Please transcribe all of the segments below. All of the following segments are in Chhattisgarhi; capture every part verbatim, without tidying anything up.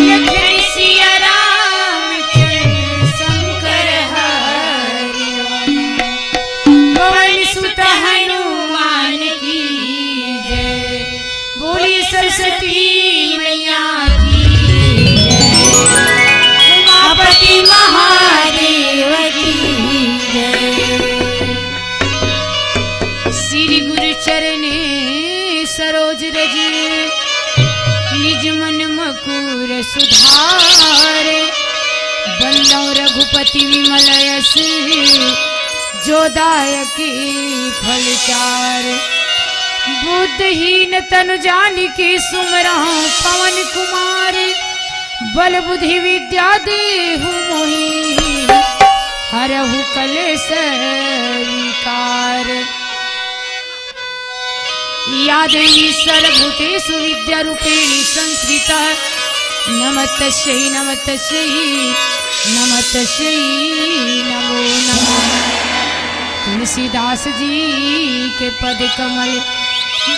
लखन सिया राम चंद्र शंकर हरि, पवन सुत हनुमान की जय। बोली सरस्वती मैया की जय, उमापति महादेव की जय। श्री गुरु चरणे सरोज रज, निज मन मकुर सुधार। बंदौ रघुपति विमल यश, जो दायक फल चार। बुद्धिहीन तनु जानिके सुमिरौं पवन कुमार। बल बुद्धि विद्या देहु मोहि, हरहु कलेस विकार। या देवी सर्वभूतेषु विद्यारूपेण संस्थिता। नमस्तस्यै, नमस्तस्यै, नमस्तस्यै नमो नमः। तुलसीदास जी के पद कमल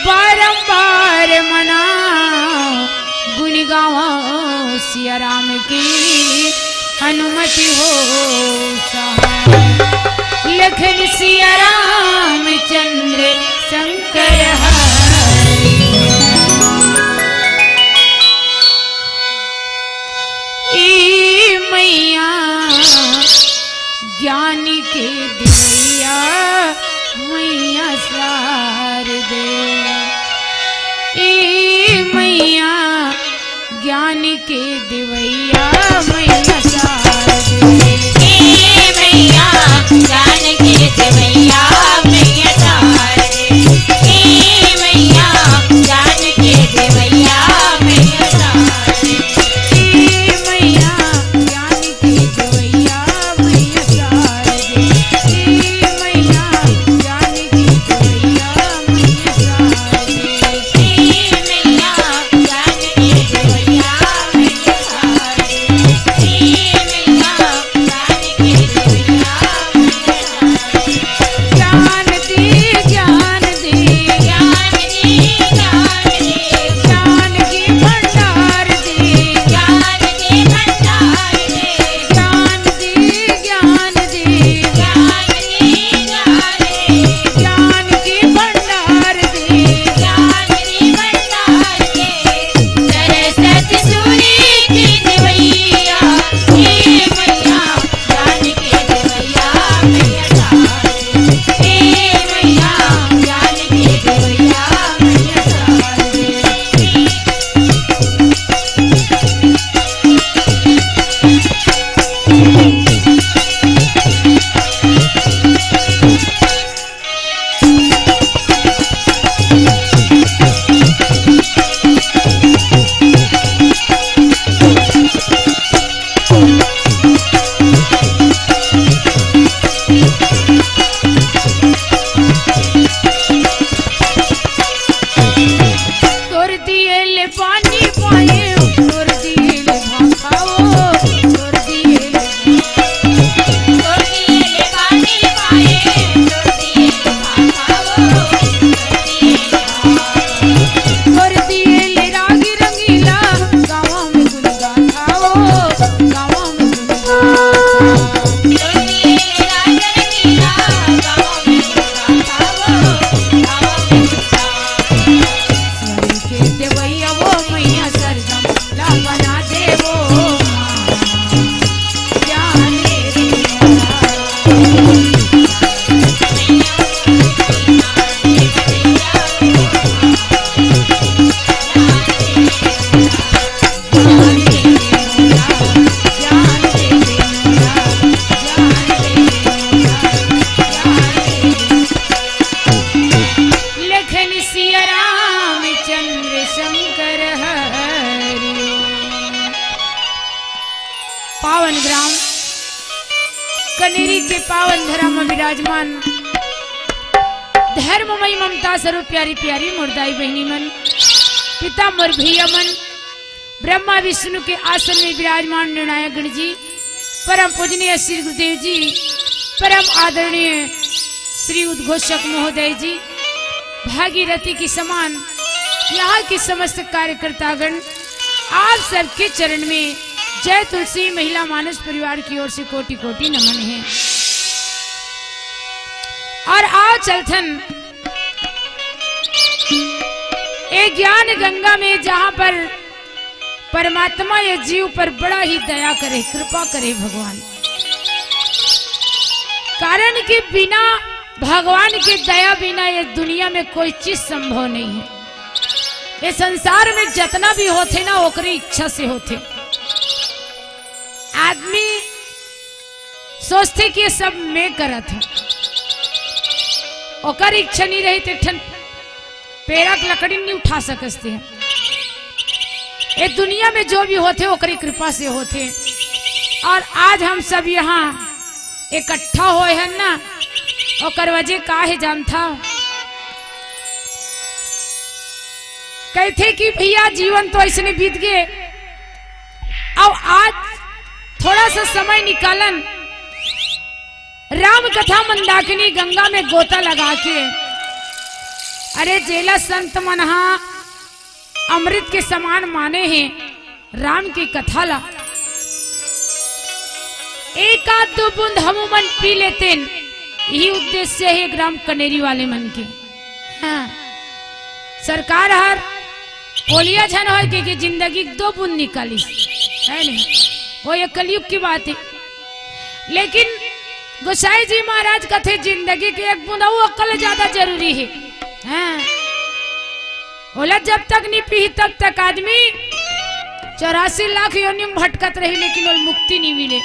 बारंबार मनाओ, गुण गावो सिया राम की हनुमति हो सहाय। लखन सिया रामचंद्र शंकर हरि। ए मैया ज्ञान के दिया मैया शारदे। ए मैया ज्ञान के देवैया मैया शारदे। हे मैया, ज्ञान के देवैया मैया शारदे। हे मैया, ज्ञान के देवैया मैया शारदे। हे मैया, ज्ञान के देवैया मैया शारदे। हे मैया, ज्ञान के देवैया मैया शारदे। ज्ञान के भंडार दे, ज्ञान के भंडार दे, सरस्वती सूरी के देवैया, हे मैया, ज्ञान के देवैया, मैया शारदे, हे मैया, ज्ञान के देवैया, मैया शारदे। तोर दिए ले पानी पाए, तोर दिए ले भाखाओ, तोर दिए ले, तोर दिए ले पानी पाए, तोर दिए ले भाखाओ, तोर दिए ले भाखाओ। तोर दिए ले रागी रंगीला, गाँव में गुन गाथाओ, गाँव में गुन गाथाओ। तोर दिए ले रागी रंगीला, गाँव में गुन गाथाओ, गाँव में गुन गाथाओ। स्वर के देवैया वो मैया सरगम ला बना दे वो माँ। जाने रे मोरा। लखन सिया रामचंद्र शंकर हरि। पावन ग्राम कनेरी के पावन धरा म विराजमान धर्ममयी ममता स्वरूप प्यारी प्यारी मोर दाई बहिनी मन, पिता मोर भैया मन, ब्रह्मा विष्णु के आसन में विराजमान निर्णायक गण जी, परम पूजनीय श्री गुरुदेव जी, परम आदरणीय श्री उद्घोषक महोदय जी, भागीरथी के समान यहाँ के समस्त कार्यकर्तागण, आप सबके चरण में जय तुलसी महिला मानस परिवार की ओर से कोटि कोटि नमन है। और आओ चलथन ए ज्ञान गंगा में, जहाँ पर परमात्मा ये जीव पर बड़ा ही दया करे, कृपा करे भगवान। कारण कि बिना भगवान के दया बिना ये दुनिया में कोई चीज संभव नहीं है। ये संसार में जतना भी होथे ना, ओकरी इच्छा से होथे। आदमी सोचथे कि ये सब मैं करत हूँ, ओकर इच्छा नहीं रही तो एक ठन पेड़ा के लकड़ी नहीं उठा सकते हैं। ये दुनिया में जो भी होथे, ओकरी कृपा से होथे। और आज हम सब यहाँ इकट्ठा होए हैं ना, ओकर वजह का है जानथा? कहथे कि भैया, जीवन तो ऐसने बीत गए, अब आज थोड़ा सा समय निकालन, राम कथा मंदाकिनी गंगा में गोता लगा के, अरे जेला संत मन हा अमृत के समान माने हे, राम की कथा ला एक आध दो बूंद हमू मन पी लेतेन, यही उद्देश्य हे ग्राम कनेरी वाले मन के। हाँ, सरकार हर होलिया झन होय के, के जिंदगी के दो बूंद निकालिस, है नहीं? वो ये कलयुग की बात है। लेकिन गोसाई जी महाराज कथे, जिंदगी के एक बूंद अउ अकल ज्यादा जरूरी है। हाँ, ओला जब तक नहीं पीही, तब तक आदमी चौरासी लाख योनि में भटकत रही, लेकिन ओला मुक्ति नहीं मिले।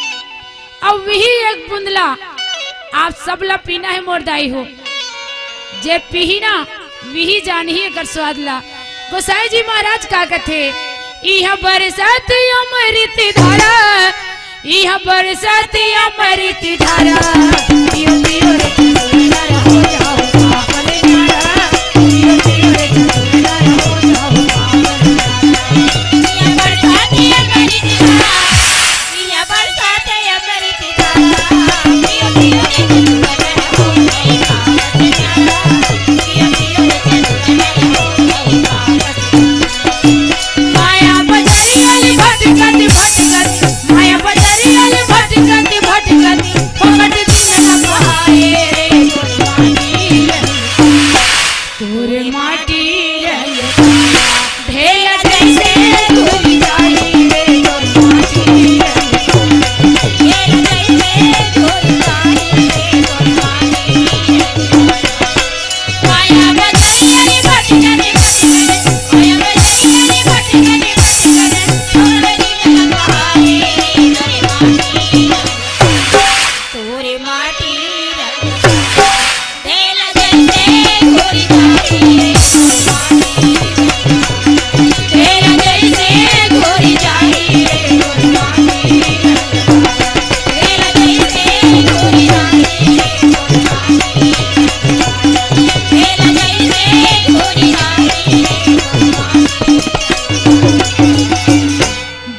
अब वही एक बूंद ला आप सब ला पीना है मोर दाई हो। जे पीही ना, वही जानही एकर स्वाद ला। गोसाई जी महाराज का कथे, इह बरसात अमृत धारा, इह बरसात अमृत धारा, पियो पियो रे चंदन हो जाओ पावन न्यारा, पियो पियो रे चंदन हो जाओ पावन न्यारा। इह बरसात अमृत धारा, इह बरसात अमृत धारा, पियो पियो रे चंदन हो जाओ पावन न्यारा, पियो पियो रे चंदन हो जाओ पावन। माया बजरिया ले भटकत भटकत, माया बजरिया ले भटकत भटकत, फोकट दिया न बहाए रे तोर माटी रंग, तोर माटी रंग, ढेला जैसे धुल जाई रे तोर माटी रंग, ढेला जैसे धुल जाई रे तोर माटी रंग।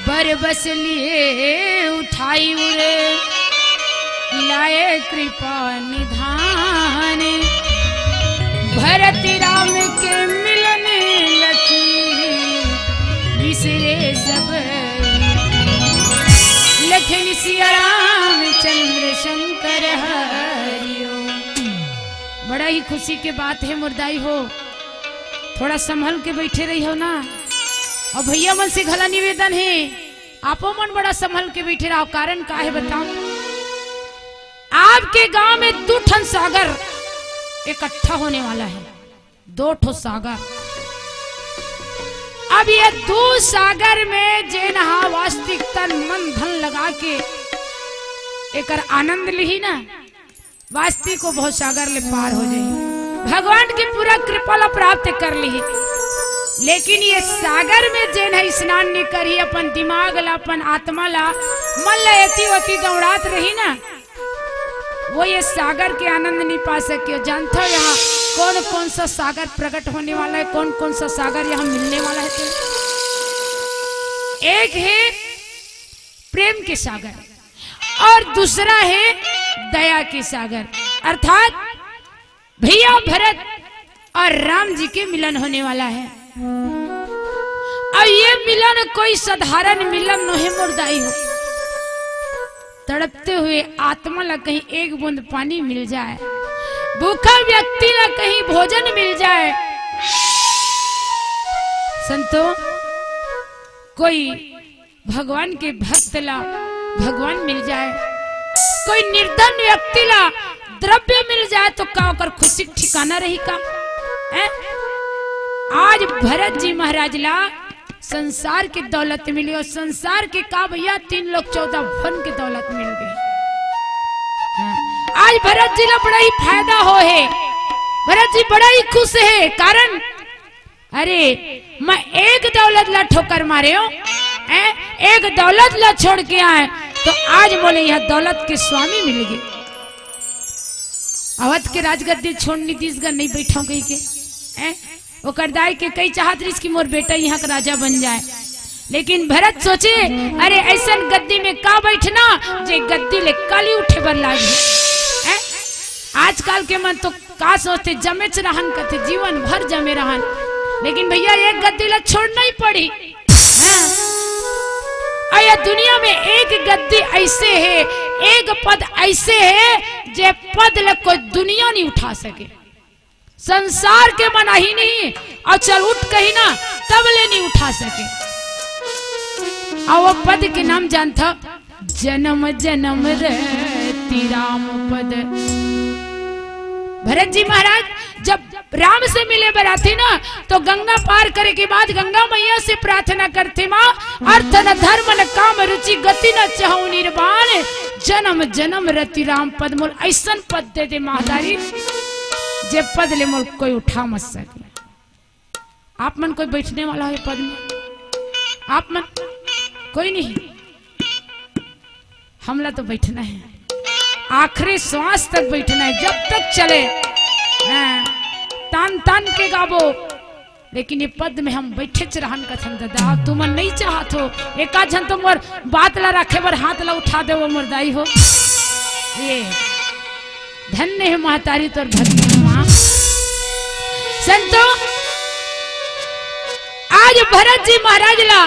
बर बस लिए उठाई उरे, लाए कृपा निधान। भरत राम के मिलन लखी, बिसरे सब लखन सिया राम चंद्र शंकर हरिओ। बड़ा ही खुशी के बात है मोर दाई हो, थोड़ा संभल के बैठे रही हो ना। और भैया मन से घला निवेदन है, आपो मन बड़ा संभल के बैठे रहो। कारण का है बताओ, आपके गांव में दो ठन सागर इकट्ठा होने वाला है, दो ठो सागर। अब ये दो सागर में जेन हा वास्तविक तन मन धन लगा के एकर आनंद लिही ना, वास्ती को भवसागर ले पार हो जाई, भगवान के पूरा कृपा ला प्राप्त कर ली। लेकिन ये सागर में जेन है स्नान नहीं करी, अपन दिमाग ला, अपन आत्मा ला, मन ला एती ओती दौड़ात रही ना, वो ये सागर के आनंद नहीं पा सके। जानता हो यहाँ कौन कौन सा सागर प्रकट होने वाला है, कौन कौन सा सागर यहाँ मिलने वाला है? तो एक है प्रेम के सागर और दूसरा है दया के सागर। अर्थात भैया भरत और राम जी के मिलन होने वाला है। और ये मिलन कोई साधारण मिलन नोहे मोर दाई हो। तड़पते हुए आत्मा ला कहीं एक बूंद पानी मिल जाए, भूखा व्यक्ति ला कहीं भोजन मिल जाए। संतो, कोई भगवान के भक्त ला भगवान मिल जाए, कोई निर्धन व्यक्ति ला द्रव्य मिल जाए, तो का ओकर खुशी के ठिकाना रही का? हैं? आज भरत जी महाराज ला संसार की दौलत मिली, और संसार के का भैया, तीन लोक चौदह भुवन की दौलत मिल गई। हाँ। आज भरत जी ला बड़ा ही फायदा हो है, भरत जी बड़ा ही खुश है। कारण, अरे, मैं एक दौलत ला ठोकर मारे हो, हैं? एक दौलत ला छोड़ के आए, तो आज मोले यहाँ दौलत के स्वामी मिल गए। अवध के राजगद्दी छोड़ नीतीश गढ़ नहीं बैठा कहीं के, हैं? ओकर दाई के कई चाहत रहिस कि मोर बेटा यहाँ का राजा बन जाए, लेकिन भरत सोचे, अरे, ऐसन गद्दी में का बैठना जे गद्दी ले काली उठे बर लागे, हैं? आजकल के मन तो का सोचते, जमेच रहन कथे, जीवन भर जमे रहन, लेकिन भैया, एक गद्दी ला छोड़ना ही पड़ी। हाँ। और ये दुनिया में एक गद्दी ऐसे है, एक पद ऐसे है, जे पद ले कोई दुनिया नहीं उठा सके। संसार के मन ही नहीं, और चल उठ कहीं ना, तब ले नहीं उठा सके। और वो पद के नाम जानता, जन्म जन्म रति राम पद। भरत जी महाराज जब राम से मिले बर आथे ना, तो गंगा पार करे के बाद गंगा मैया से प्रार्थना करथे, माँ, अर्थ न धर्म न काम रुचि, गति न चाहूं निर्वाण, जन्म जन्म रति राम पद। मोल ऐसन पद दे दे महतारी, जे पद ले मोल कोई उठा मत सके। आप मन कोई बैठने वाला है पद में? आप मन कोई नहीं। हमला तो बैठना है, आखिरी सांस तक बैठना है, जब तक चले। हाँ, तान तान के गाबो, लेकिन ये पद में हम बैठेच रहन कथन दादा, तुमन नहीं चाहत हो, एका झन तो मोर बात ला रखे बर हाथ ला उठा दे, वो मोर दाई हो। ये धन्य है महतारी तोर भक्ति माँ। संतो, आज भरत जी महाराज ला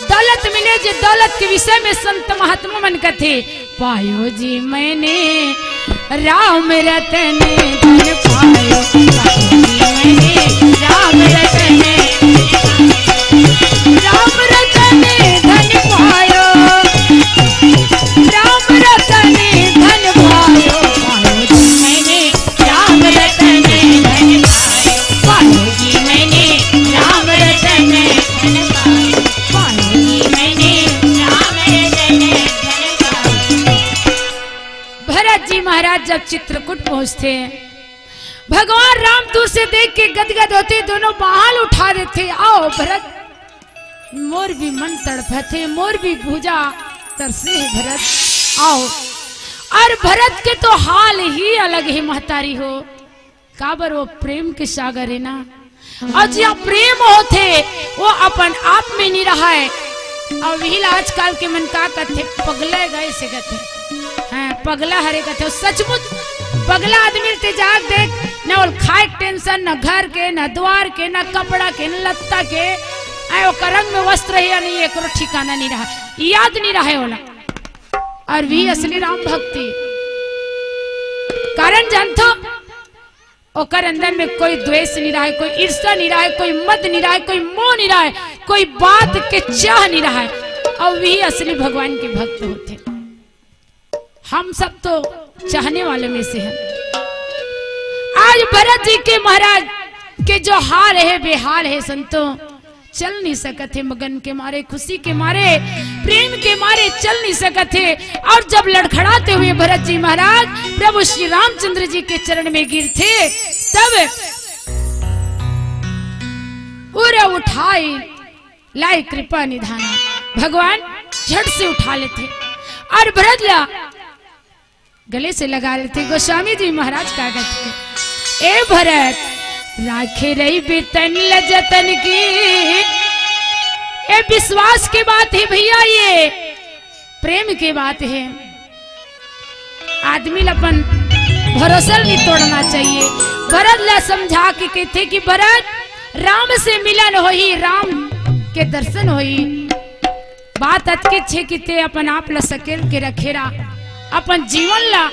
दौलत मिले, जे दौलत के विषय में संत महात्मा मन कथे, पायो जी मैंने राम रतन धन पायो, पायो जी मैंने राम रतन, राम रतन धन पायो, राम रतन धन पायो, पायो जी मैंने राम रतन धन पायो, पायो जी मैंने राम रतन धन पायो, पायो जी मैंने राम रतन धन पायो। भरत जी महाराज जब चित्रकूट पहुंचते हैं, भगवान राम दूर से देख के गदगद होते, दोनों बाहल उठा देते, आओ भरत, मोर भी मन तड़फथे, मोर भी भुजा तरसे है भरत, आओ। और भरत के तो हाल ही अलग है महतारी हो, काबर वो प्रेम के सागर है ना। और जिया प्रेम होथे, वो अपन आप में नहीं रहा है। और वही ला आजकल के मन का कथे, पगला गए से कथे। हाँ, पगला हरे कथे, सचमुच पगला आदमी ते जाग देख, न ओल खाए के टेंशन, न घर के, न द्वार के, न कपड़ा के, न लत्ता के, आए ओकर रंग में वस्त्र है या नहीं, एकरो ठिकाना नहीं रहा, याद नहीं रहे ओला। और वही असली राम भक्ति। कारण जानथो, ओकर अंदर में कोई द्वेष नहीं रहे, कोई ईर्ष्या नहीं रहे, कोई मद नहीं रहे, कोई मोह नहीं रहे, कोई बात के चाह नहीं रहे, और वही असली भगवान के भक्त होथे। हम सब तो चाहने वाले में से हैं। आज भरत जी के महाराज के जो हाल है, बेहाल है संतों, चल नहीं सकत हे, मगन के मारे, खुशी के मारे, प्रेम के मारे चल नहीं सकत हे। और जब लड़खड़ाते हुए भरत जी महाराज प्रभु श्री रामचंद्र जी के चरण में गिरथे, तब उर उठाई लाई कृपा निधाना, भगवान झट से उठा लेथे और भरत ला गले से लगा लेथे। गोस्वामी जी महाराज का कहथे, ए भरत, राखे रहिबे तन ल जतन की, ये विश्वास के बात हे भैया, ये प्रेम के बात हे। आदमी ला अपन भरोसा नहीं तोड़ना चाहिए। भरत ला समझा के कहिथे कि भरत, राम से मिलन होही, राम के दर्शन होही। बात अतकेच हे कि तें अपन आप ला सकेल के रखे रहा, अपन जीवन ला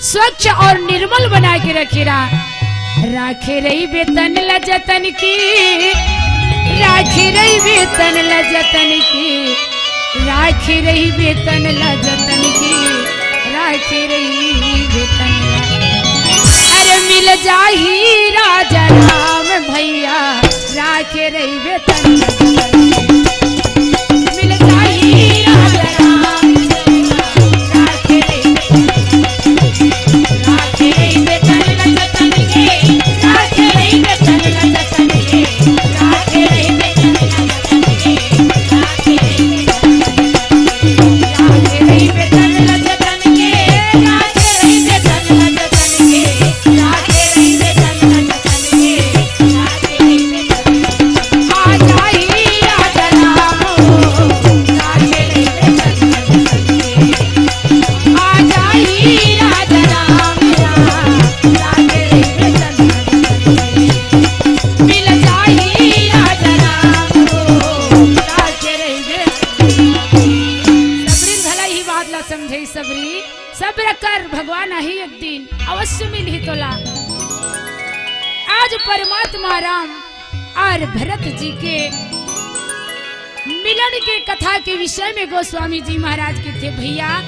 स्वच्छ अउ निर्मल बना के रखे रहा। राखे रहिबे तन ला जतन के, राखे रहिबे तन ला जतन के, राखे रहिबे तन ला जतन के, राखे रहिबे तन ला। अरे मिल जाही राजा राम भैया, राखे रहिबे तन ला जतन के। मिल जाही राजा राम, राखे रहिबे तन ला जतन के, राखे रहिबे तन ला जतन के, राखे रहिबे तन ला जतन के, राखे रहिबे तन ला जतन के, राखे रहिबे तन ला जतन के, राखे रहिबे तन ला जतन के, राखे रहिबे तन ला जतन के, राखे रहिबे तन ला जतन के। आ जाही राजा राम, राखे रहिबे तन ला जतन के। आ जाही राजा राम, राखे रहिबे तन ला जतन के। मिल जाही राजा राम, राखे रहिबे तन ला जतन के। सबरी घला ही बात ला समझे, सबरी। सब्र कर, भगवान आही एक दिन, अवश्य मिलही तोला। आज परमात्मा राम अउ भरत जी के मिलन के कथा के विषय में गोस्वामी जी महाराज कहिथे, भैया,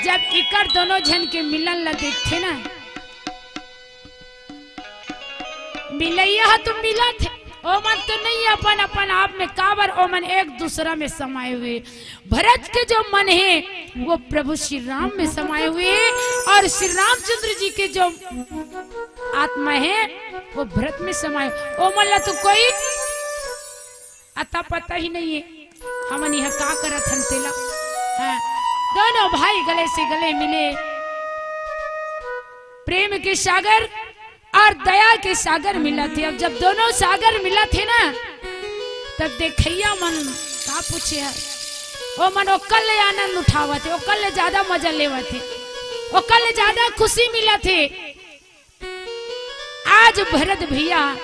जब इकर दोनों झन के मिलन ला देखथे ना, मिलइया ह तो मिलत हे, ओमन तो नहीं अपन, अपन आप में, काबर ओमन एक दूसरा में समाए हुए। भरत के जो मन हे, वो प्रभु श्री राम में समाए हुए हे, अउ श्री रामचंद्र जी के जो आत्मा हे, वो भरत में समाए। ओमन ला तो कोई अता पता ही नहीं हे, हमन इहाँ का करत हन तेला। हाँ, दोनों भाई गले से गले मिले, प्रेम के सागर अउ दया के सागर मिलत हे। अब जब दोनों सागर मिलत हे ना, तब देखइया मन का पूछे हे, ओमन ओकर ले आनंद उठावत हे, ओकर ले ज्यादा मजा लेवत हे, ओकर ले ज्यादा खुशी मिलत हे। आज भरत भैया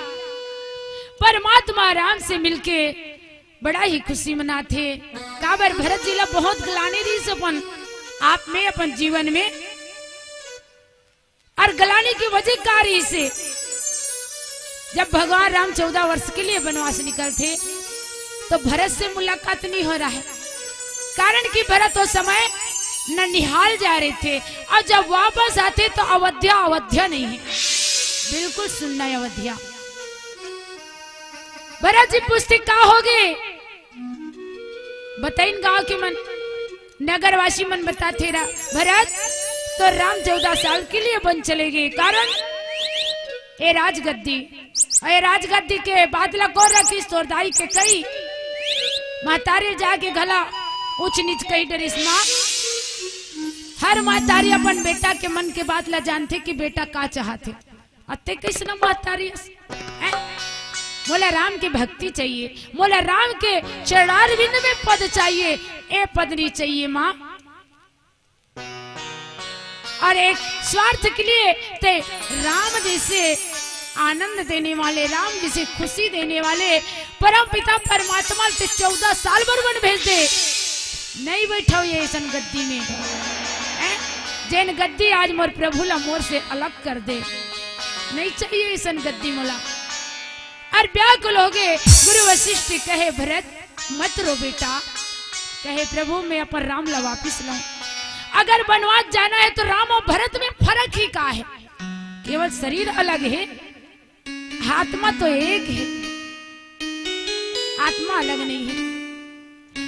परमात्मा राम से मिलके बड़ा ही खुशी मनाथे। काबर भरत जी ला बहुत ग्लानि रहिस अपन आप में, अपन जीवन में। अउ ग्लानि के वजह का रहिस हे? जब भगवान राम चौदह वर्ष के लिए वनवास निकलथे, तो भरत से मुलाकात नहीं हो रहा हे, कारण कि भरत वो समय ननिहाल जा रहे थे, अउ जब वापस आथे तो अवध्या, अवध्या नहीं हे, बिल्कुल सुन्ना हे अवध्या। भरत जी पूछथे, "का होगे?" बताइन गांव के मन, नगरवासी मन बताथे रा, "भरत, तोर राम चौदह साल के लिए वन चले गे, कारण ये राजगद्दी, अउ ये राजगद्दी के बात ला कोन रखिस? तोर दाई के कई महतारी जाके घला ऊंच नीच कहि डरिस माँ।" हर महतारी अपन बेटा के मन के बात ला जानथे कि बेटा का चाहथे। अते कइसना महतारी अस? हैं? मोला राम के भक्ति चाहिए, मोला राम के चरणारविंद में पद चाहिए, ए पद नहीं चाहिए माँ। अउ एक स्वार्थ के लिए तें राम जइसे आनंद देने वाले, राम जइसे खुशी देने वाले परम पिता परमात्मा ल तें चौदह साल बर वन भेज दे, नहीं बैठव ये अइसन गद्दी में, हैं? जेन गद्दी आज मोर प्रभु ला मोर से अलग कर दे, नहीं चाहिए अइसन गद्दी मोला। अउ व्याकुल होगे गुरु वशिष्ठ कहे, "भरत, मत रो बेटा।" कहे, "प्रभु, मैं अपन राम ला वापिस लाऊं। अगर वनवास जाना हे तो राम अउ भरत में फरक ही का हे? केवल शरीर अलग हे, आत्मा तो एक हे, आत्मा अलग नहीं हे।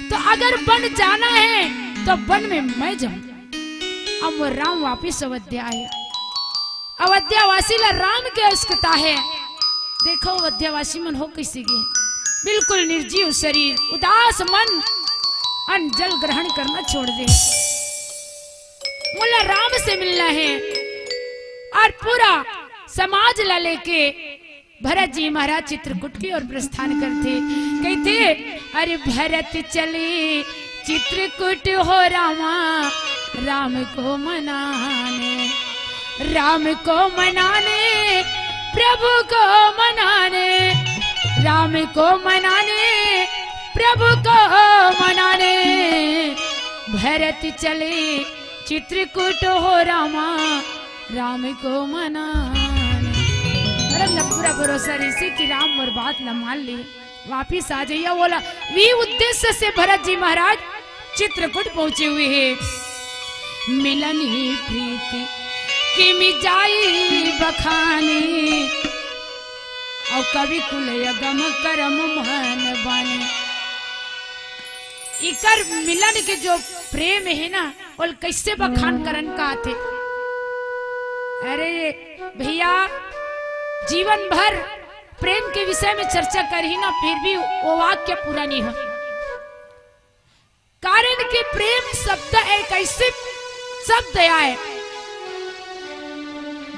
तो अगर वन जाना हे तो वन में मैं जाऊं, अउ मोर राम वापिस अवध्या आए।" अवध्यावासी ला राम के आवश्यकता हे। देखव अवध्यावासी मन हो कइसे गे, बिल्कुल निर्जीव शरीर, उदास मन, अन्न जल ग्रहण करना छोड़ दे। मोला राम से मिलना हे। अउ पूरा समाज ला लेके भरत जी महाराज चित्रकूट के ओर प्रस्थान करथे। कहिथे, अरे भरत चले चित्रकूट हो रामा, राम को मनाने, राम को मनाने, प्रभु को मनाने, राम को मनाने, प्रभु को मनाने। भरत चले चित्रकूट हो रामा, राम को मनाने। अरे पूरा भरोसा रहिसे कि राम मोर बात ल मान ले, वापिस आ जइया। ओला वी उद्देश्य से भरत जी महाराज चित्रकूट पहुंचे हुए हे। मिलन ही प्रीति किमि जाई बखानी, अउ कवि कुल अगम करम मन बानी। इकर मिलन के जो प्रेम हे ना, ओला कइसे बखान करन का आथे। अरे भइया, जीवन भर प्रेम के विषय में चर्चा करही ना, फिर भी वो वाक्य पूरा नइ हो। कारण कि प्रेम शब्द एक अइसे शब्द आय,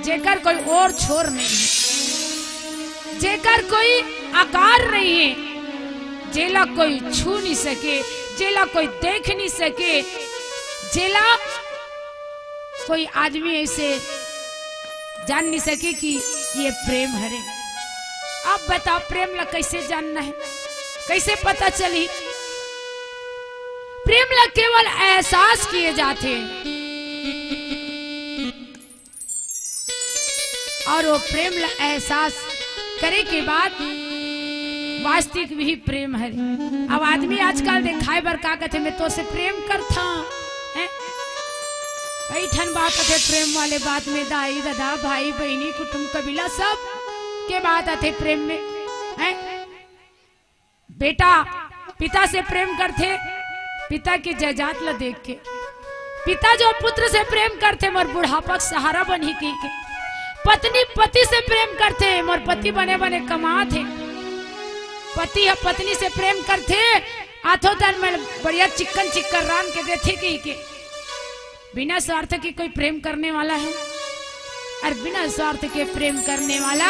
जेकर कोई ओर छोर नइ हे, जेकर कोई आकार नइ हे, जेला कोई छू नइ सके, जेला कोई देख नइ सके, जेला कोई आदमी अइसे जान नइ सके कि ये प्रेम हरे। अब बताव, प्रेम ला कइसे जानना हे, कइसे पता चलही? प्रेम ला केवल एहसास किए जाथे। अउ वो प्रेम ला एहसास करे के बाद वास्तविक भी प्रेम हरे। अब आदमी आजकल देखाय बर का कथे, मैं तोसे प्रेम करथंव, हैं? कई ठन बात आथे प्रेम वाले बात में, दाई, ददा, भाई, बहिनी, कुटुम, कबीला, सब के बात आथे प्रेम में, हैं? बेटा पिता से प्रेम करथे, पिता के जायदाद ला देख के। पिता जो पुत्र से प्रेम करथे, मोर बुढ़ापा के सहारा बनही कहिके। पत्नी पति से प्रेम करथे, मोर पति बने बने कमात हे। पति ह पत्नी से प्रेम करथे, आथो तन में बढ़िया चिक्कन चिक्कन रांध के देथे कहिके। बिना स्वार्थ के कोई प्रेम करने वाला है? अउ बिना स्वार्थ के प्रेम करने वाला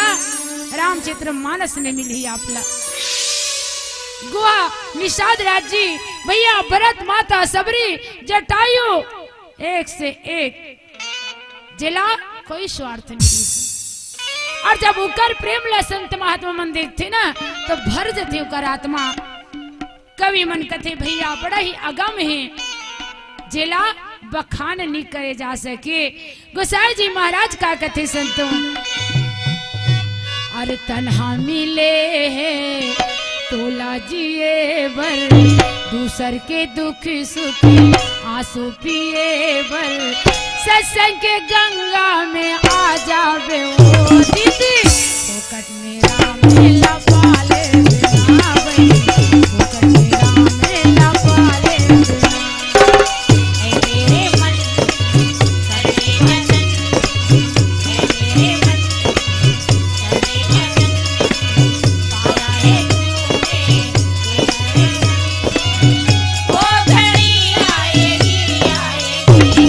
रामचरित मानस में मिलही आप ला। गुहा निषाद राज जी, भइया भरत माता सबरी जटायु, एक से एक, जेला कोई स्वार्थ नइ हे। अउ जब उकर प्रेम ला संत महात्मा मन देखथे ना, तो भर जथे उकर आत्मा। कवि मन कथे, भइया बड़ा ही अगम हे, जेला बखान नइ करे जा सके। गोसाई जी महाराज का कथे संतो, अरे तन्हा मिले हे तोला जिए बर, दूसर के दुख सुख आंसू पिए बर, सत्संग के गंगा में आ जाबे ओ दीदी। फोकट में राम लीला पाले बिना बहिनी, फोकट में राम लीला पाले बिना। ऐ मेरे मन, कर ले भजन, ऐ मेरे मन, कर ले भजन, पाया है तूने, ओ घड़ी आएगी, आएगी।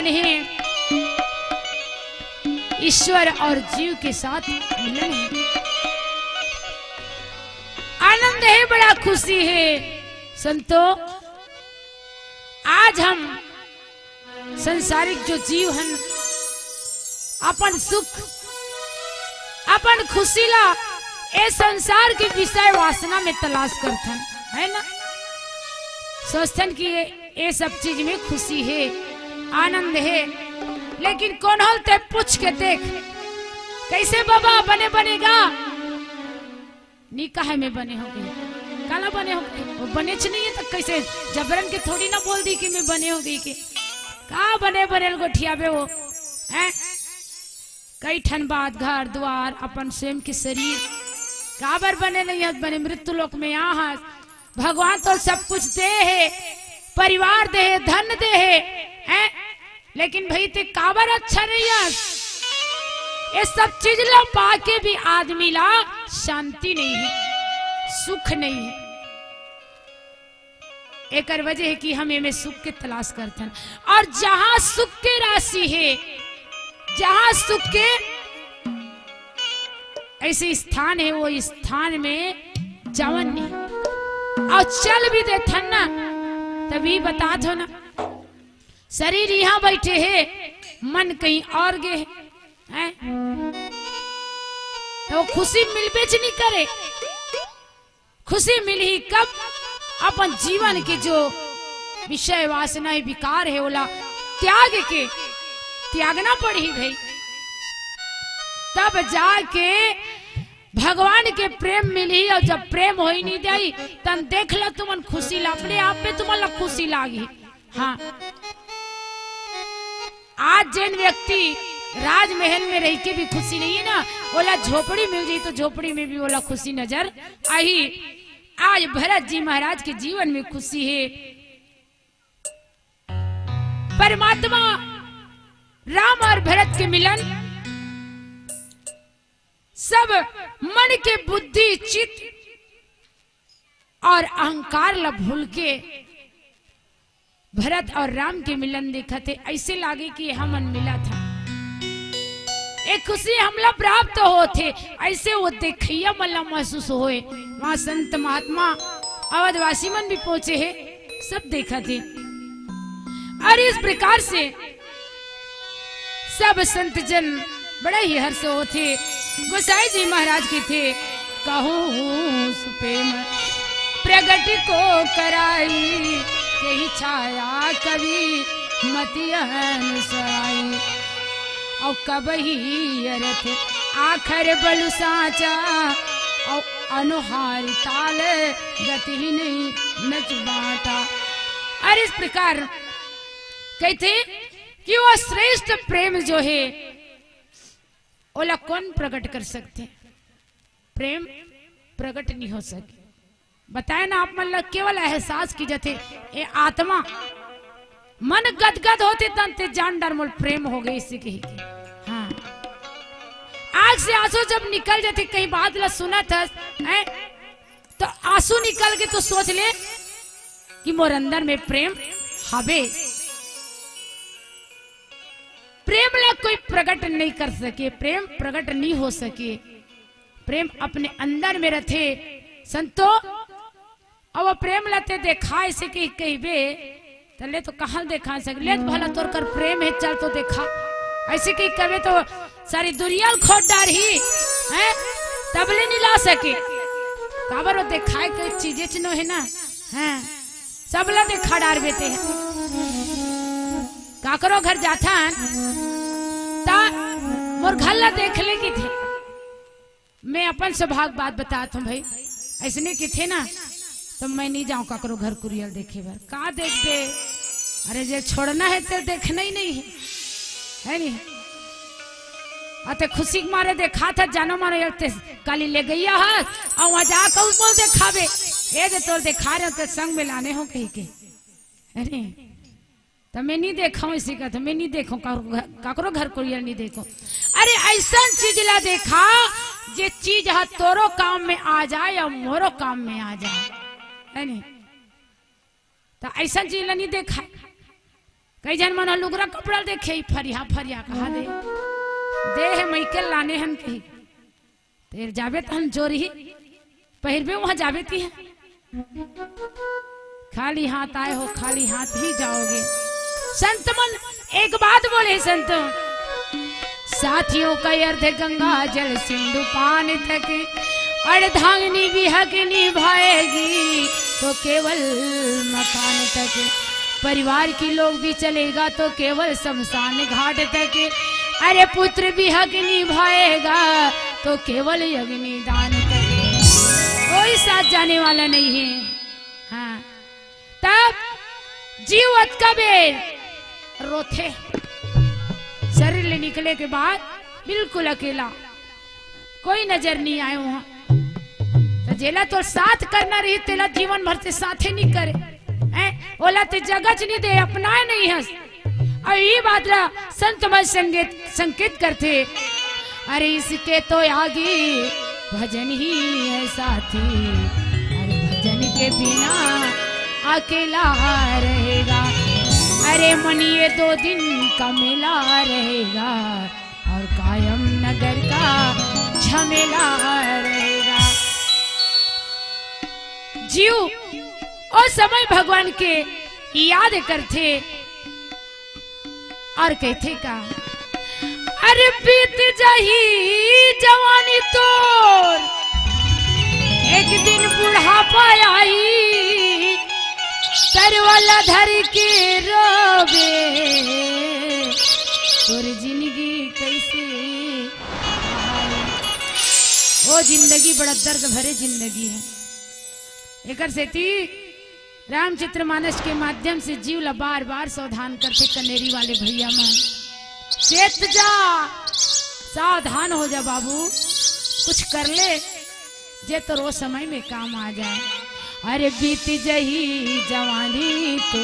नहीं, ईश्वर और जीव के साथ मिलन है। आनंद है, बड़ा खुशी है। संतो, आज हम संसारिक जो जीव हन, अपन सुख, अपन खुशी ला ए संसार के विषय वासना में तलाश करथन, है ना? सोचथन कि ये, ये सब चीज में खुशी है, आनंद है, लेकिन कोनो ल ते पूछ के देख, कैसे बाबा बने बने गा? नी कहे मैं बने हो गई। काला बने हो गई? वो बनेच नहीं है तो कैसे जबरन के थोड़ी ना बोल दी कि मैं बने हो गई के। का बने बने ल गोठियाबे वो, हैं? कई ठन बात, घर द्वार, अपन स्वयं के शरीर, काबर बने नहीं हस? बने मृत्यु लोक में आ हस। भगवान तो सब कुछ दे है, परिवार दे है, धन दे है, हैं? लेकिन भाई ते काबर अच्छा नहीं हस? ये सब चीज ला पाके भी आदमी ला शांति नहीं है, सुख नहीं है। एकर वजह है कि हम एमे सुख के तलाश करथन। और जहां सुख के राशि है, जहां सुख के ऐसे स्थान है, वो स्थान में जावन नहीं। और चल भी देथन ना, तभी बतात हो ना, शरीर यहाँ बैठे है, मन कहीं और गे है, हैं? तो वो खुशी मिलबेच नहीं करे। खुशी मिलही कब? अपन जीवन के जो विषय वासना है, विकार है, ओला त्याग के, त्यागना पड़ही भाई, तब जाके भगवान के प्रेम मिलही। और जब प्रेम होई नहीं जाई, तन देख लो तुमन खुशी ला, अपने आप में तुमन ला खुशी लागही। हाँ, आज जेन व्यक्ति राजमहल में रह के भी खुशी नहीं है ना, ओला झोपड़ी मिल जाई तो झोपड़ी में भी ओला खुशी नजर आही। आज भरत जी महाराज के जीवन में खुशी है। परमात्मा राम और भरत के मिलन, सब मन के बुद्धि, चित्त और अहंकार ला भूल के भरत और राम के मिलन देखत हे, ऐसे लागे कि हमन मिलत हन। एक खुशी हमला प्राप्त होत हे, ऐसे वो देखइया मन ला महसूस होए। वहाँ संत महात्मा अवधवासी मन भी पहुंचे हे, सब देखत हे। और इस प्रकार से सब संत जन बड़ा ही हर्ष होथे। गोसाई जी महाराज कथे, कहूँ सुप्रेम प्रगट को कराई, यही छाया कवि मति अनुसराई। और कबही अर्थ आखर बलु साचा, और अनुहारी ताल गति ही नहीं नच बाटा। और इस प्रकार कहते कि वो श्रेष्ठ प्रेम जो है, ओला कौन प्रकट कर सकथे? प्रेम प्रकट नहीं हो सके। बताए ना आप मन ला, केवल एहसास की जाथे, ए आत्मा मन गदगद होथे तन ते जान डर मोल प्रेम हो गए, इसे कही के। हाँ, आँख से आंसू जब निकल जाथे, कहीं बात ला सुनत हस, हैं? तो आंसू निकल के तो सोच ले कि मोर अंदर में प्रेम हवे। प्रेम ला कोई प्रकट नहीं कर सके, प्रेम प्रकट नहीं हो सके। प्रेम अपने अंदर में रथे संतो। अब वो प्रेम ला ते देखा ऐसे कि कहिबे, त ले तो कहाँ देखा सके, ले तो भला तोर कर प्रेम है, चल तो देखा। ऐसे कि कबे तो सारी दुनिया ल खोद डारही, हैं? तब ले नहीं ला सके। काबर वो देखाए के चीजेच नो है ना, हैं? सब ला देखा डारबे ते। काकरो घर जाथन, ता मोर घर ला देख ले कथे। मैं अपन सौभाग बात बतात हूँ भाई, ऐसने कथे ना, तो मैं नहीं जाऊँ काकरो घर कुरिया ल देखे बर। का देखबे? अरे जे छोड़ना है ते देखना ही नहीं है, है नहीं? अते खुशी के मारे देखात हस, जानो मानो एक ते काली ले गइया हस, और वहाँ जाकर उस मोल देखाबे, ए जे तोर देखा रहे हो ते संग में लाने हो कही के। अरे, तो मैं नहीं देखा हूँ, इसी का तो मैं नहीं देखूँ, काकरो घर, काकरो घर कुरिया नहीं देखूँ। अरे, ऐसन चीज ला देखा, जे चीज हा तोरो काम में आ जाए और मोरो काम में आ जाए, है नहीं? तो ऐसन चीज ला नहीं देखा। कई झन मन ह लुगरा कपड़ा देखे ही फरिया फरिया कहा दे, दे हे मइके लाने हन कही। तेर जाबे तहन जोरही, पहिरबे वहाँ जाबे ती है। खाली हाथ आए हो, खाली हाथ ही जाओगे। संत मन एक बात बोले संत, साथियों का अर्थ गंगा जल सिंधु पान तक, अर्धांगिनी भी हक निभाएगी तो केवल मकान तक। परिवार की लोग भी चलेगा तो केवल शमशान घाट तक। अरे पुत्र भी हक निभाएगा तो केवल अग्निदान तक। कोई साथ जाने वाला नहीं है। हाँ, तब जीव अतका बेर रोथे, शरीर ले निकले के बाद बिल्कुल अकेला, कोई नजर नहीं आए वहाँ। त जेला तोर साथ करना रही, तेला जीवन भर ते साथे नहीं करे, हैं? ओला ते जगह च नहीं दे, अपनाए नहीं हस। अउ ये बात ला संत मन संकेत, संकेत करथे, अरे इसके तो आगे भजन ही है साथी, अरे भजन के बिना अकेला रहेगा। अरे मन ये दो दिन का मेला रहेगा, और कायम नगर का झमेला रहेगा। जीव ओ समय भगवान के याद करथे और कहथे का, अरे बीत जाही जवानी तोर, एक दिन बुढ़ापा आई, तरवाला धर के रोबे, तोर जिंदगी कैसे ओ जिंदगी बड़ा दर्द भरे जिंदगी है। एकर सेती रामचरितमानस के माध्यम से जीव ला बार-बार सावधान करथे कनेरी वाले भैया मन। चेत जा, सावधान हो जा बाबू, कुछ कर ले, जे तोर ओ समय में काम आ जाए। अरे बीत जही जवानी तो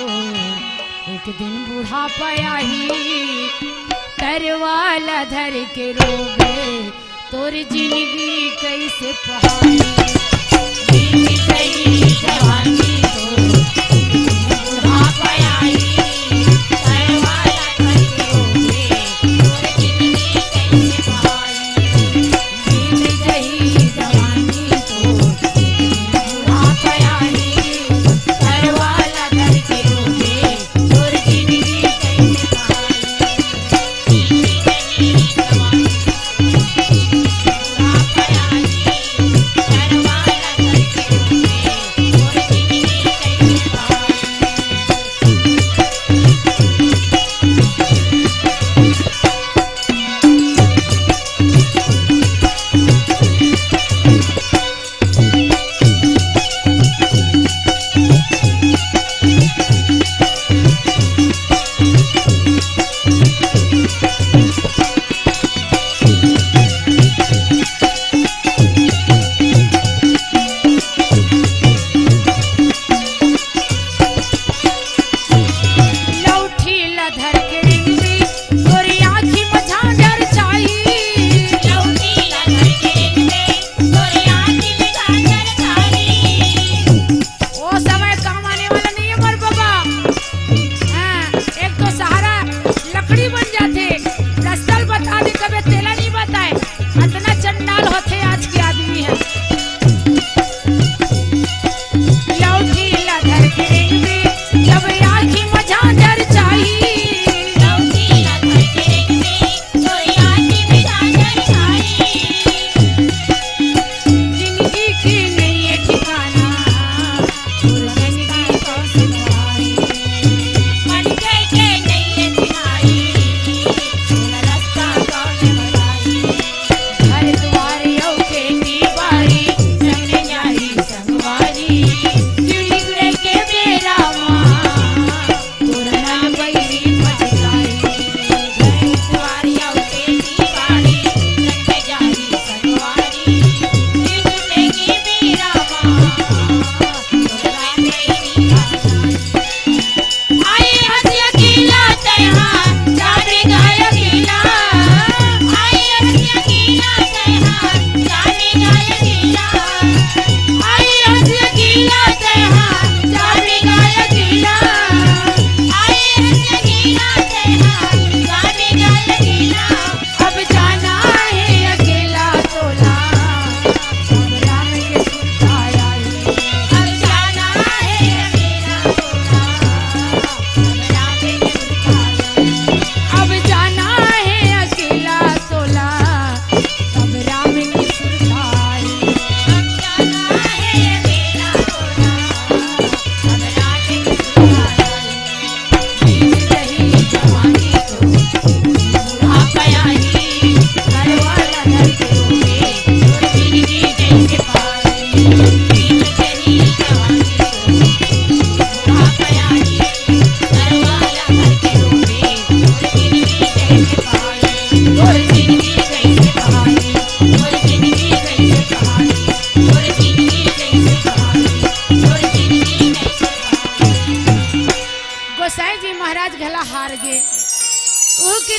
एक दिन बुढ़ापा आही, तरवाला धर के रोबे, तोर जिंदगी कैसे पहाड़ी। बीत गई जवानी तो बुढ़ापा आई, तरवाला धर के रोबे, तोर जिंदगी कैसे पहाड़ी। बीत गई जवानी तो बुढ़ापा आई, तरवाला धर के रोबे, तोर जिंदगी कैसे पहाड़ी। लौठी ला धर के रेंगबे, तोरी आँखी म झांझर चाही। लौठी ला धर के रेंगबे, तोरी आँखी म झांझर चाही। ओ समय काम आने वाला नहीं है मोर बाबा। हाँ, एक तो सहारा लकड़ी बन जाथे,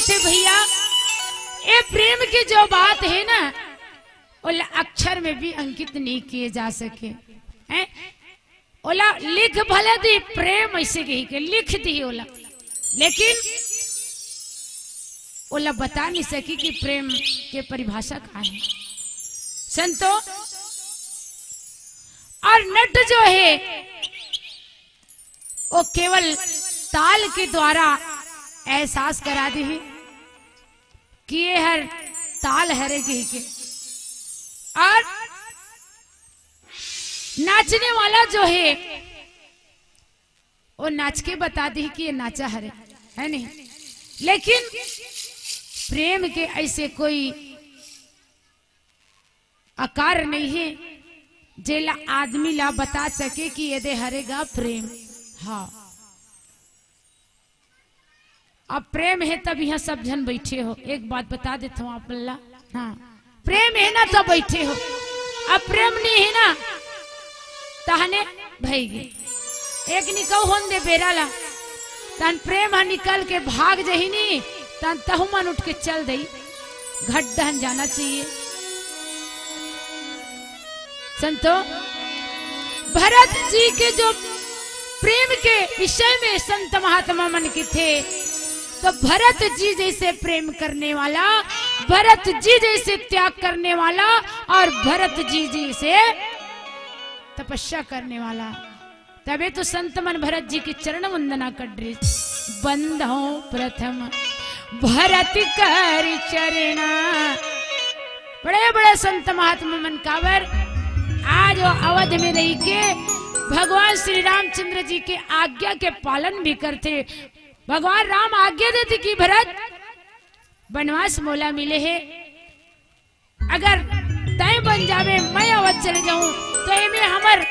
थे भैया, ये प्रेम की जो बात है ना, ओला अक्षर में भी अंकित नहीं किए जा सके हैं। ओला लिख भले दी प्रेम, ऐसे कही के लिख दी ओला, लेकिन ओला बता नहीं सकी कि प्रेम के परिभाषा का है। संतो, और नट जो है, वो केवल ताल के द्वारा एहसास करा दी कि ये हर ताल हरे कही के। और नाचने वाला जो है, वो नाच के बता दी कि ये नाचा हरे, है नहीं? लेकिन प्रेम के ऐसे कोई आकार नहीं है जेला आदमी ला बता सके कि ये दे हरे गा प्रेम। हाँ, अब प्रेम है तब यहाँ सब झन बैठे हो। एक बात बता देता हूँ आप ला, हाँ, प्रेम है ना तब बैठे हो, अब प्रेम नहीं है ना तहने भई गे। एक निकौ होन दे बेरा ला, तन प्रेम ह निकल के भाग जही नी, तन तहु मन उठ के चल दई। घट दहन जाना चाहिए। संतो, भरत जी के जो प्रेम के विषय में संत महात्मा मन के थे, तो भरत जी जैसे प्रेम करने वाला, भरत जी जैसे त्याग करने वाला और भरत जी जैसे तपस्या करने वाला, तबे तो संत मन भरत जी के चरण वंदना कर रहे। बंदौ प्रथम भरत कर चरणा। बड़े बड़े संत महात्मा मन काबर आज वो अवध में रही के भगवान श्री रामचंद्र जी के आज्ञा के पालन भी करते। भगवान राम आज्ञा देते कि भरत, बनवास मोला मिले है, अगर तय बन जावे, मैं अवध चले जाऊं, तो एमे हमर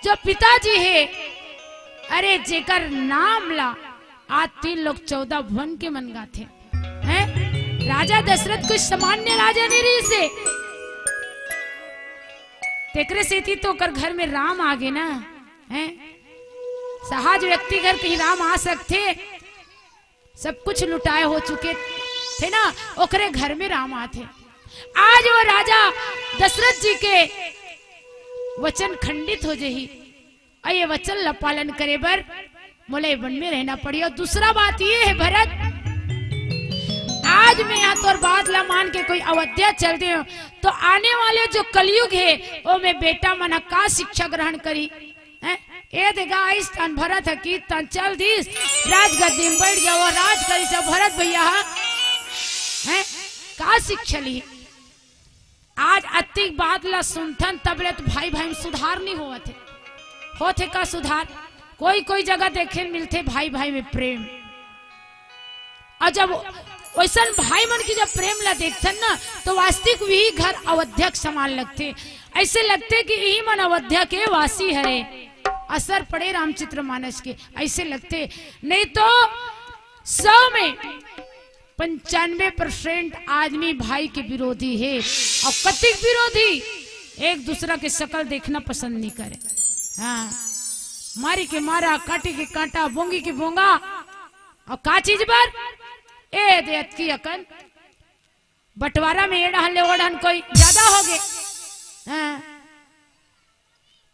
जो पिताजी है, अरे जेकर नाम ला आज तीन लोक चौदह भुवन के मन गाथे, हैं? राजा दशरथ कोई सामान्य राजा नहीं रहिसे, तेकरे सेती तो ओकर घर में राम आ गे ना, हैं? सहज व्यक्ति घर कहीं राम आ सकथे? सब कुछ लुटाए हो चुके थे ना, ओकरे घर में राम आथे। आज वो राजा दशरथ जी के वचन खंडित हो जही, और ये वचन ला पालन करे बर मोला ये वन में रहना पड़ी। और दूसरा बात ये है भरत, आज मैं यहाँ तोर बात ला मान के कोई अवध्या चल दे हो, तो आने वाले जो कलयुग है, वो में बेटा मन का शिक्षा ग्रहण करी? हैं? ए देगा आइस तन भरत ह कि तन चल दिस, राजगद्दी में बैठ जाओ, राज करिस भरत भैया ह। हैं? का शिक्षा ली? आज अतिक बात ला सुनथन, तबले तो भाई भाई में सुधार नहीं होवत है। होथे का सुधार? कोई कोई जगह देखे मिलथे भाई भाई में प्रेम। और जब वैसन भाई मन की जब प्रेम ला देखथन ना, तो वास्तविक वही घर अवध्या के समान लगथे। ऐसे लगथे कि यही मन अवध्या के वासी हरे, असर पड़े रामचरित मानस के, ऐसे लगथे। नहीं तो सौ में पंचानवे परसेंट आदमी भाई के विरोधी है। और कतिक विरोधी, एक दूसरा के शकल देखना पसंद नहीं करे। हाँ, मारी के मारा, काटी के कांटा, बोंगी के बोंगा। और का चीज बर? ए दे अतकी अकन, बंटवारा में एड़हन ले ओड़हन कोई ज्यादा हो गए। हाँ,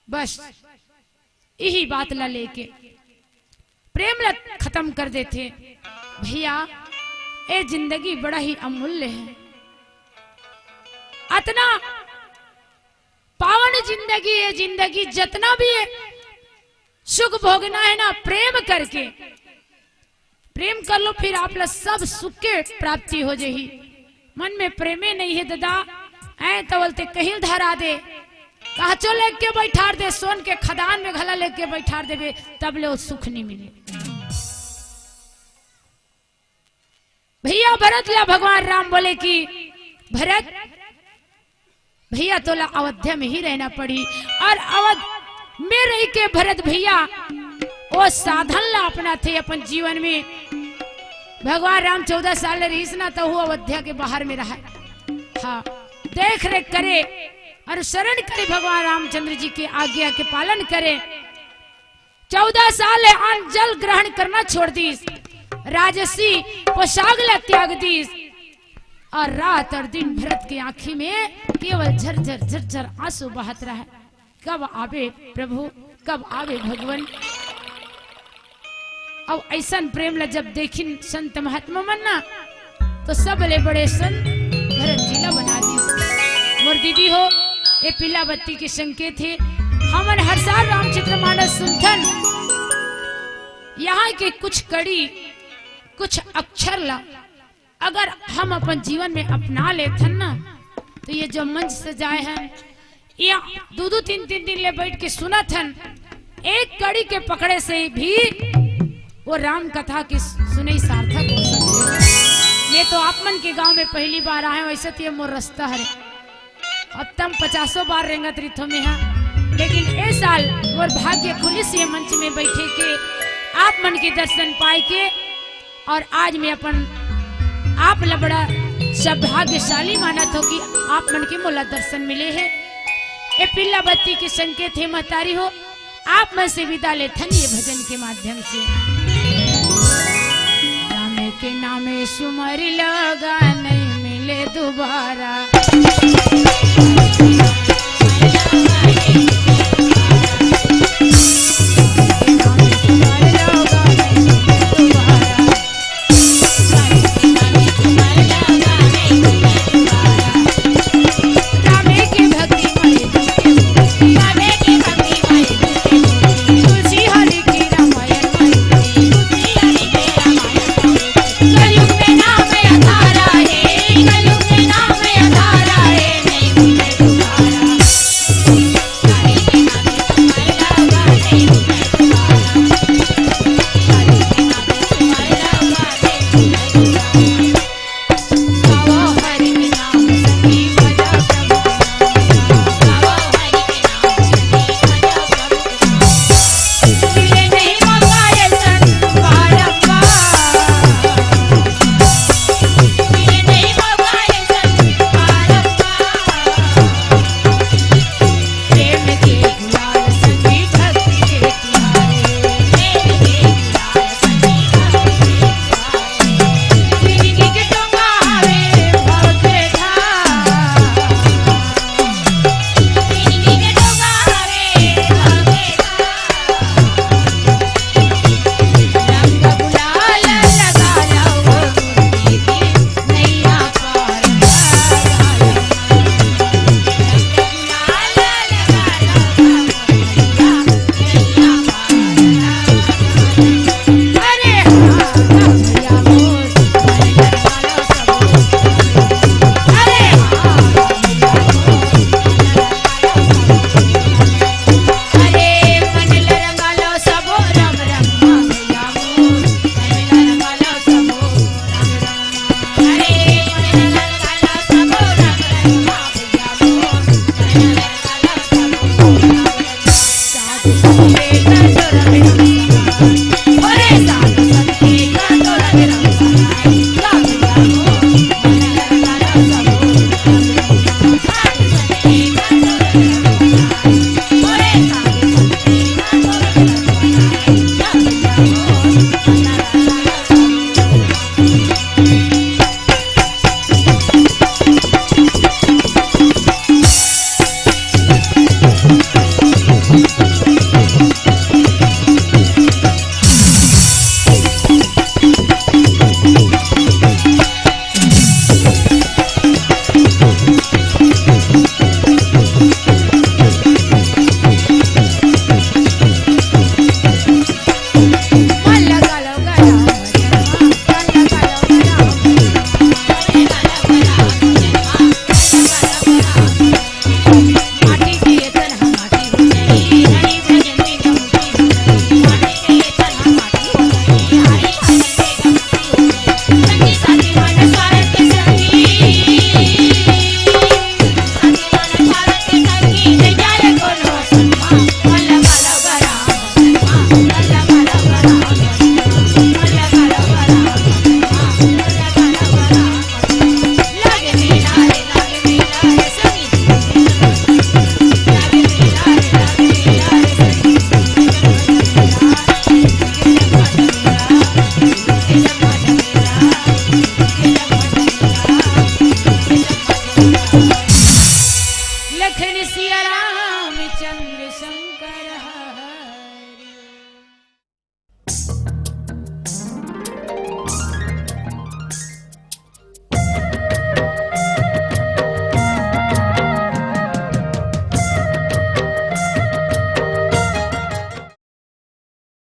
बस यही बात ला लेके प्रेम ला खत्म कर देथे। भैया, ए जिंदगी बड़ा ही अमूल्य है, अतना पावन जिंदगी है। जिंदगी जतना भी है, सुख भोगना है ना, प्रेम करके प्रेम कर लो, फिर आप ला सब सुख के प्राप्ति हो जाही। मन में प्रेमे नहीं है दादा, ऐ तवल ते कहिल धरा दे, कहचो लेके बैठार दे, सोन के खदान में घला लेके बैठार देबे, तब ले वो सुख नहीं मिले। भैया भरत ला भगवान राम बोले कि भरत, भैया तोला अवध्या में ही रहना पड़ी। और अवध में रही के भरत भैया वो साधन ला अपना थे अपन जीवन में। भगवान राम चौदह साल रहीस ना, तो वो अवध्या के बाहर में रहा। हाँ, देख रेख करे, अनुसरण करे, भगवान रामचंद्र जी के आज्ञा के पालन करे। चौदह साल है अन्न जल ग्रहण करना छोड़ दीस। राजसी पोशाक ला त्याग दीस और रात और दिन भरत के आँखी में केवल झरझर झरझर आंसू बहत रहे। कब आवे प्रभु, कब आवे भगवान? अब ऐसन प्रेम ला जब देखिन संत महात्मा मन ना, तो सब ले बड़े संत भरत जी ला बना दी। मोर दीदी हो, ये पीला बत्ती के संकेत हे। हमन हर साल रामचरितमानस सुनथन, यहाँ के कुछ कड़ी, कुछ अक्षर ला अगर हम अपन जीवन में अपना लेथन ना, तो ये जो मंच सजाए हन, या दू दू तीन तीन दिन ले बैठ के सुनत हन, एक कड़ी के पकड़े से भी वो राम कथा के सुनई सार्थक हो सकथे। मैं तो आप मन के गांव में पहली बार आए हूँ, वैसे तो ये मोर रास्ता हरे। अब तम पचासों बार रेंगत रिथो में हा, लेकिन ए साल मोर भाग्य खुलिस ये मंच में बैठे के, आप मन के दर्शन पाए के, और आज मैं अपन आप ला बड़ा सौभाग्यशाली मानत हो कि आप मन के मोला दर्शन मिले हे। ए पीला बत्ती के संकेत हे महतारी हो, आप मन से विदा लेथन ये भजन के माध्यम से। राम के नामे सुमरि लगा, नहीं मिले दोबारा। सिया रामचंद्र संग